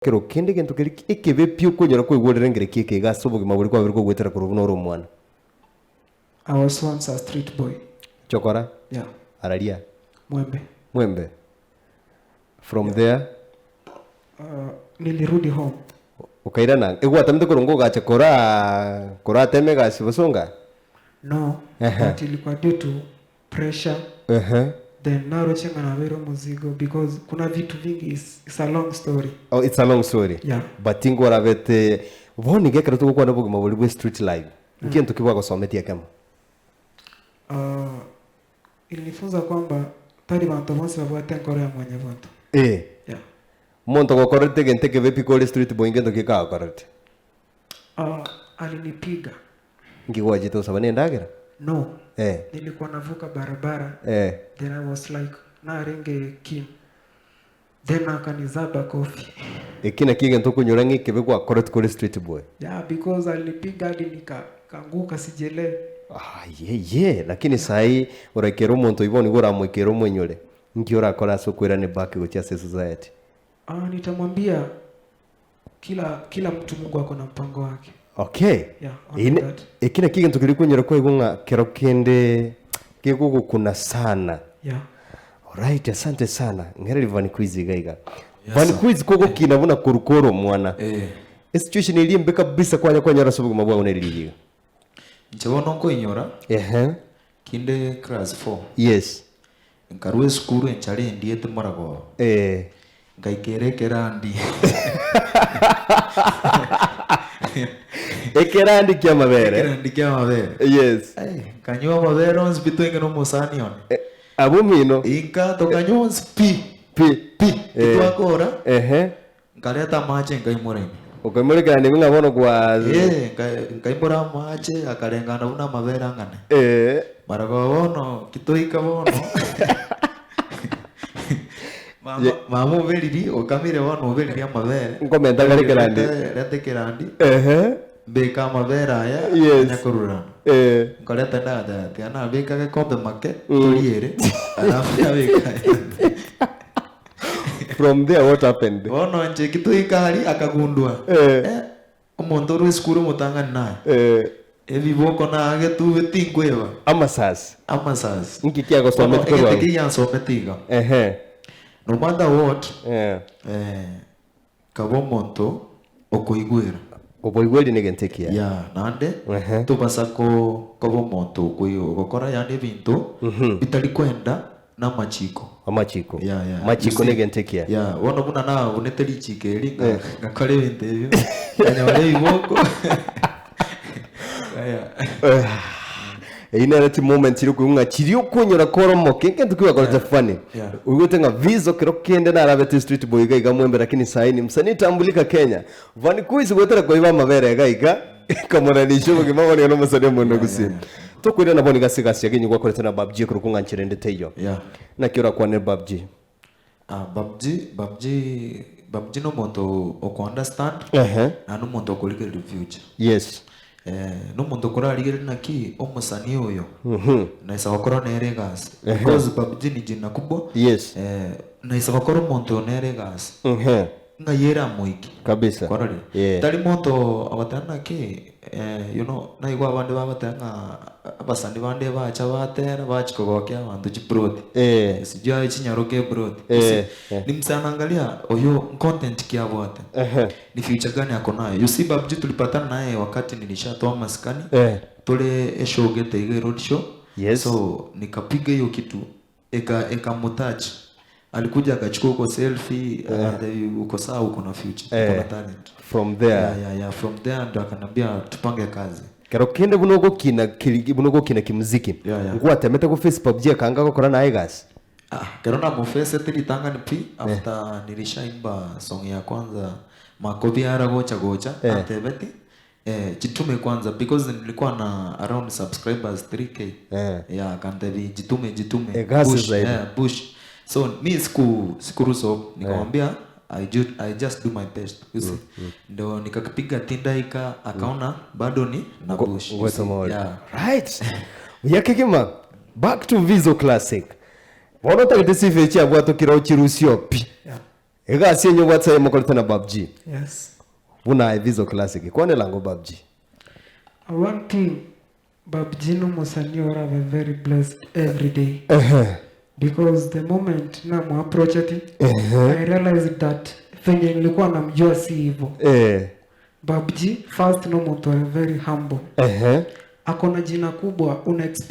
Kero kende egento keria ekebe pi okonyora koigwerera engereki eke iga ase obogima boria kwabeire kogwetera korwa buna ore omwana. I was once a street boy. Chokora, Yeah. araria, Mwembe. mwembe. From there Uh, nilirudi home. okairana egwatamete korwa ngogacha koraa korateme egasi bosonga? No, Ehe. but ilikuwa due to pressure Ehe. then naroche ng'a nabeire omozigo because kuna vitu vingi is, it's a long story. Oh, it's a long story. Yeah. But ngorabete bono iga ekero togokwana obogima boria bwe street life, nkento ki bwagosometie ekemo? Uh, ilinifunza kwamba tari banto bonsi babwate enkoro ya mwanyabanto. Eh. Yeah. Omonto ogokorerete egento ekebe pi kore street boy ngento ki kagokorerete? Uh, alinipiga. Nki gwachete gosaba nendagera? No. Eh. Nilikuwa navuka barabara. Eh. Then I was like narenge Kim. Then akanizaba kofi. Eki nakio egento okonyora ng'a ekebe gwakoreti kore street boy. Yeah, because alinipiga hadi nika kanguka sijielewi. Ah, ye ye, lakini sahi oraikere omonto oyio bono nigo oramoikere omoinyore. Nki orakore ase okoirana back gochia ase esociety? Ah, nitamwambia Kila kila mtu Mungu ako na mpango wake. Okay. Yeah, only Ine- that. Eki nakio egento keria okonyora kwaigwa ng'a kero kende kegogokuna sana. Yeah. Alright, asante sana. Ng'ereri Van Quiz iga iga. Yes, Van sir. Quiz kogokina buna korwa kore omwana. Eh. Esituation eria embe kabisa kwanya kwanyora ase obogima bwao neri riria iga. Inche bono nkoinyora, Ehe. kinde class four, Yes. nkarwa esukuru enchara endiete moragoba, Eh. ngaikera ekerandi. Ekerandi kia amabere. Ekerandi kia amabere. Yes. Ai, nkanywa amabere onsi pi twenge na omosani one. Eh, abwo mino. Inka tokanywa onsi pi. Pi. Pi. Eh. Titwakora. Ehe. Nkareta amache nkaimora ime. Okaimora ekerandi ime ng'a bono kwa Ee, nka- nkaimora amache akarengana buna amabere ang'ane. Eh. Maragoba bono kitoika bono mama, Ye- mama oberiri okamire bono oberiri amabere. Nkomenta kare ekerandi. Reta- Reta ekerandi Ehe. mbeka amabere aya Yes. anya korurana. Eh. Nkoreta ndagoteba tiga nabeka gekombe make toriere alafu nabeka From there what happened? Bono inche eki toika aria akagundua Eh. eh, omonto orwa esukuru omotang'ani naye Eh, ebiboko nagetube tinkweba amasasi. amasasi Nki kiagosometi Bono korwa egento abwo? keiyo ansometi iga Ehe. no matter what Eh. eh, kaba omonto okoigwera Oboigweri negento ekiya. Yeah, naende Ehe. tobasa ko koba omonto okoi ogokora yaani ebinto bitari kwenda namachiko. Amachiko. Yeah, yeah. Amachiko You see? negento ekiya. Yeah, bono buna nabunete richiko eri nga- ngakora ebinto ebio nkanyora ebiboko Aya. Eyio nere chimoment chiria okoigwa ng'a chiria okonyora kore omoke egento kibakorete funny. Yeah. Oigwete ng'a Vizo kero kende narabete street boy iga iga mwembe lakini sahi ni msanii tambulika Kenya. Van Quiz goetera koiba amabere iga iga ekamoranisha obogima bono iga nomosani omonene Yeah, gusii. yeah, yeah. Tokoirana bono iga ase egasi yago enyia gwakorete na Babji ekero kong'anchera ende teiyo. Yeah. Naki orakwane Babji? Ah, Babji, Babji, Babji nomonto oko understand Ehe. naende omonto okorigereria future. Yes. Eh, nomonto okorarigereria naki omosanii oyo naisa gokora nere egasi because Babji ni jina kubwa Yes. eh, naisa gokora omonto oyo nere egasi Ehe. ng'ai ere amoike Kabisa. Kwarorire? Yeah. Tari monto ogoteba naki eh, you know, naigwa abande bagoteba ng'a abasani bande bacha batera bachia kogokia abanto chiploti Eh. sijui aye chinyaroke eploti Eh, eh. ni msee anaangalia oyo content ki abwate Ehe. ni future gani ako nayo you see Babji tulipatana naye wakati nilishatoa maskani Eh. tore eshow gete iga road show Yes. so nikapiga hiyo kitu eka ekamutouch alikuja akachukua huko selfie akaniambia uko sawa uko na future uko na talent From there. yeah, yeah, yeah. from there ndo akanambia tupange kazi Kero kende buna ogokina kiri buna ogokina kimuziki. Yeah, yeah. Ngwatemete go face PUBG akanga gokora naye egasi. Ah, kero namufesete ritang'ani pi after nilishaimba song ya kwanza makobi ara gocha gocha Eh. antebeti eh, jitume kwanza because nilikuwa na around subscribers 3k Eh. yeah akantebi jitume jitume Egasi push, zaidi. eh, push so mi siku sikuruhusu nikamwambia I, ju I just do my best you see ndo nikakipiga tindaika akaona bado ni na push you see. Ngwetoma yeah. Right. Buya kegima. Back to Vizo Classic. Bono otagete sifa echi abwate okira ochirusie pi. Yeah. Egasi enye obwate sahi mokorete na Bab G. Yes. Buna Evizo Classic. Kwanera ango Bab G. One thing, Bab G nomosani orabe very blessed every day. Because the moment namuapproacheti, I realized that venye nilikuwa namjua si hivyo. Bab G first nomuntu are very humble. Akona jina kubwa, una expect